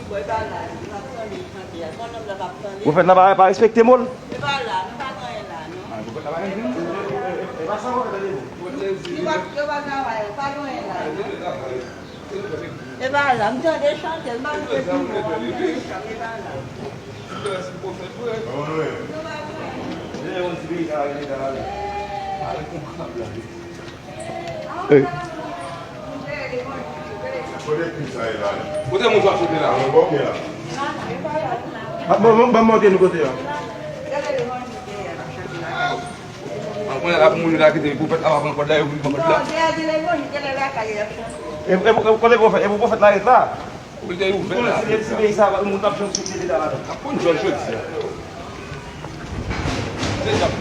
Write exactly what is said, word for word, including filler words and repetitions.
Bon, e pa la, li p ap tande, li chante a. Pwofèt la pa, pa respekte mo l. E pa la, nou pa gen anyen la, non. Ah, pwofèt la pa gen anyen. E pa sa, pwofèt la di. Li p ap, yo pa travay, pa gen anyen la, non. E pa la, m tande chante, m pa respekte mo a, m tande chante, e pa la. Kote moun sa ye la? Kote moun sa soti la? Ban m montre nou kote a. An konnen la pou moun yo ta kite pwofèt la pa pran kòd la, yo vin pran kòd la. E, e, e, kote pwofèt, e pou pwofèt la ret la. Ou te ouvè la. Si, si peyi sa, moun t ap jwenn sou pye deta ladan. Ap konn jòj jodi a. Se jan.